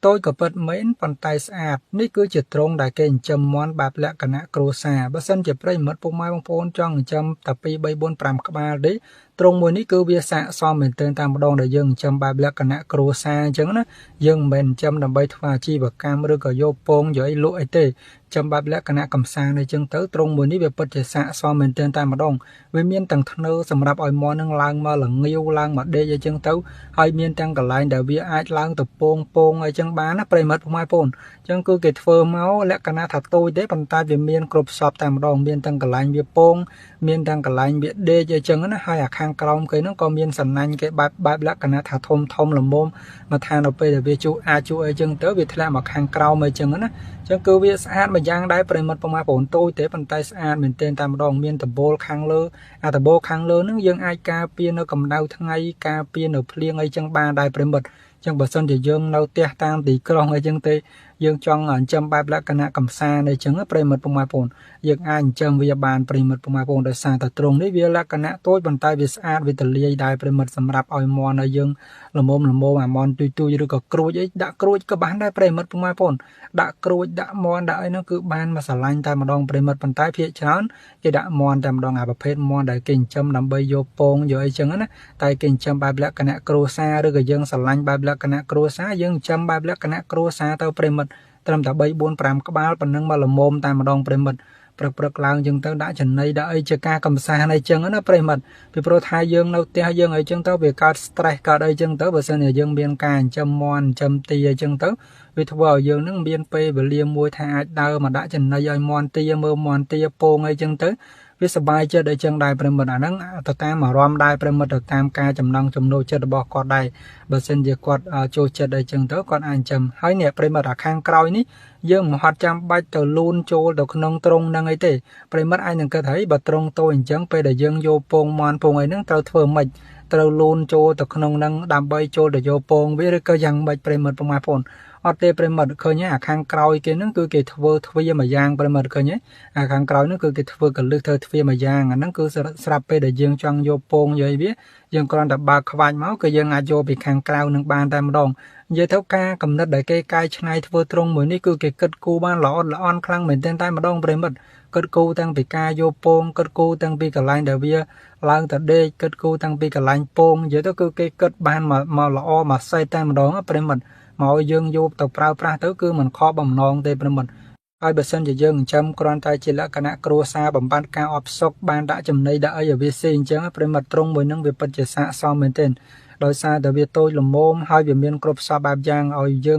តូចក៏ពិតមែនប៉ុន្តែស្អាតនេះគឺជាទ្រុងដែលគេចិញ្ចឹមមាន់បែបលក្ខណៈគ្រួសារបើសិនជាប្រិយមិត្តពុកម៉ែបងប្អូនចង់ចិញ្ចឹមតែ2 3 4 5ក្បាលទេទ្រុងមួយនេះគឺវាស័ក្តិសមមែនទែនតាមម្ដងដែលយើងចិញ្ចឹមបែបលក្ខណៈគ្រួសារអញ្ចឹងណាយើងមិនមែនចិញ្ចឹមដើម្បីធ្វើអាជីវកម្មឬក៏យកពងយកអីលក់អីទេចាំបែបលក្ខណៈកំសាន្តអីចឹងទៅទ្រុងមួយនេះវាពិតជាស័ក្តិសមមែនទែនតែម្ដងវាមានទាំងធ្នើសម្រាប់ឲ្យមាន់នឹងឡើងមកល្ងាវឡើងមកដេកអីចឹងទៅហើយមានទាំងកន្លែងដែលវាអាចឡើងទៅពងពងអីចឹងបានណាប្រិយមិត្តពុកម៉ែបងប្អូនចឹងគឺគេធ្វើមកលក្ខណៈថាតូចទេប៉ុន្តែវាមានគ្រប់សពតែម្ដងមានទាំងកន្លែងវាពងមានទាំងកន្លែងវាដេកអីចឹងណាហើយអាខាងក្រោមគេហ្នឹងក៏មានសំណាញ់គេបែបលក្ខណៈថាធំធំល្មមមកថានៅពេលដែលវាជក់អាចជក់អីចឹងទៅវាធ្លាក់មកខាងក្រោមអីចឹងណាចឹងគឺវាស្អាតម្យ៉ាងដែរប្រិយមិត្តពុកម៉ែបងប្អូនតូចទេប៉ុន្តែស្អាតមែនទែនតែម្ដងមានដំបូលខាងលើអាដំបូលខាងលើហ្នឹងយើងអាចការពារនៅកម្ដៅថ្ងៃការពារនៅភ្លៀងអីចឹងបានដែរប្រិយមិត្តចឹងបើសិនជាយើងនៅផ្ទះតាមទីក្រុងអីចឹងទេយើងចង់ចិញ្ចឹមបែបលក្ខណៈកំសាន្តអីចឹងប្រិយមិត្តពុកម៉ែបងប្អូនយើងអាចចិញ្ចឹមវាបានប្រិយមិត្តពុកម៉ែបងប្អូនដោយសារតែទ្រុងនេះវាលក្ខណៈតូចប៉ុន្តែវាស្អាតវាទលាយដែរប្រិយមិត្តសម្រាប់ឲ្យមាន់ឲ្យយើងល្មមល្មមអាមាន់ទុយទុយឬក៏ក្រួចអីដាក់ក្រួចក៏បានដែរប្រិយមិត្តពុកម៉ែបងប្អូនដាក់ក្រួចដាក់មាន់ដាក់អីហ្នឹងគឺបានមកស្រឡាញ់តែម្ដងប្រិយមិត្តប៉ុន្តែភាគច្រើនគេដាក់មាន់តែម្ដងអាប្រភេទមាន់ដែលគេចិញ្ចឹមដើម្បីយកពងយកអីចឹងណាតែគេចិញ្ចឹមបែបលក្ខណៈគ្រួសារឬក៏យើងស្រឡាញ់បែបលក្ខណៈគ្រួសារយើងចិញ្ចឹមបែបលក្ខណៈគ្រួសារទៅប្រិយមិត្តត្រឹមតែ3 4 5ក្បាលប៉ុណ្ណឹងមកល្មមតែម្ដងប្រិយមិត្តព្រឹកឡើងចឹងទៅដាក់ចំណីដាក់អីជាការកំសាន្តអីចឹងណាប្រិយមិត្តពីព្រោះថាយើងនៅផ្ទះយើងអីចឹងទៅវាកើត stress កើតអីចឹងទៅបើសិនជាយើងមានការចិញ្ចឹមមាន់ចិញ្ចឹមទាអីចឹងទៅវាធ្វើឲ្យយើងនឹងមានពេលវេលាមួយថាអាចដើរមកដាក់ចំណីឲ្យមាន់ទាមើលមាន់ទាពងអីចឹងទៅវាសប្បាយចិត្តអីចឹងដែរប្រិយមិត្តអាហ្នឹងទៅតាមអារម្មណ៍ដែរប្រិយមិត្តទៅតាមការចំណង់ចំណូលចិត្តរបស់គាត់ដែរបើសិនជាគាត់ចូលចិត្តអីចឹងទៅគាត់អាចចិញ្ចឹមហើយនេះប្រិយមិត្តអាខាងក្រោយនេះយើងមិនហត់ចាំបាច់ទៅលូនចូលទៅក្នុងទ្រុងហ្នឹងអីទេប្រិយមិត្តអាចនឹងគិតហើយបើទ្រុងតូចអញ្ចឹងពេលដែលយើងយកពងមាន់ពងអីហ្នឹងត្រូវធ្វើម៉េចត្រូវលូនចូលទៅក្នុងហ្នឹងដើម្បីចូលទៅយកពងវាឬក៏យ៉ាងម៉េចប្រិយមិត្តពុកម៉ែបងប្អូនអត់ទេប្រិយមិត្តឃើញអាខាងក្រោយគេហ្នឹងគឺគេធ្វើទ្វារមួយយ៉ាងប្រិយមិត្តឃើញទេអាខាងក្រោយហ្នឹងគឺគេធ្វើកលឹះធ្វើទ្វារមួយយ៉ាងអាហ្នឹងគឺស្រាប់ពេលដែលយើងចង់យកពងយកអីវាយើងគ្រាន់តែបើកខ្វាច់មកគឺយើងអាចយកពីខាងក្រៅនឹងបានតែម្ដងនិយាយទៅការកំណត់ដែលគេកែច្នៃធ្វើទ្រុងមួយនេះគឺគេគិតគូរបានល្អល្អន់ខ្លាំងមែនទែនតែម្ដងប្រិយមិត្តគិតគូរតាំងពីការយកពងគិតគូរតាំងពីកន្លែងដែលវាឡើងទៅដេកគិតគូរតាំងពីកន្លែងពងនិយាយទៅគឺគេគិតបានមកល្អមកសេតតែម្ដងប្រិយមិត្តមកឲ្យយើងយកទៅប្រើប្រាស់ទៅគឺមិនខកបំណងទេប្រិយមិត្តហើយបើសិនជាយើងចិញ្ចឹមគ្រាន់តែជាលក្ខណៈគ្រួសារបំបត្តិការអបសុកបានដាក់ចំណីដាក់អីឲ្យវាស៊ីអញ្ចឹងប្រិយមិត្តទ្រុងមួយនឹងវាពិតជាស័ក្តិសមមែនទែនដោយសារតែវាតូចល្មមហើយវាមានគ្រប់សពបែបយ៉ាងឲ្យយើង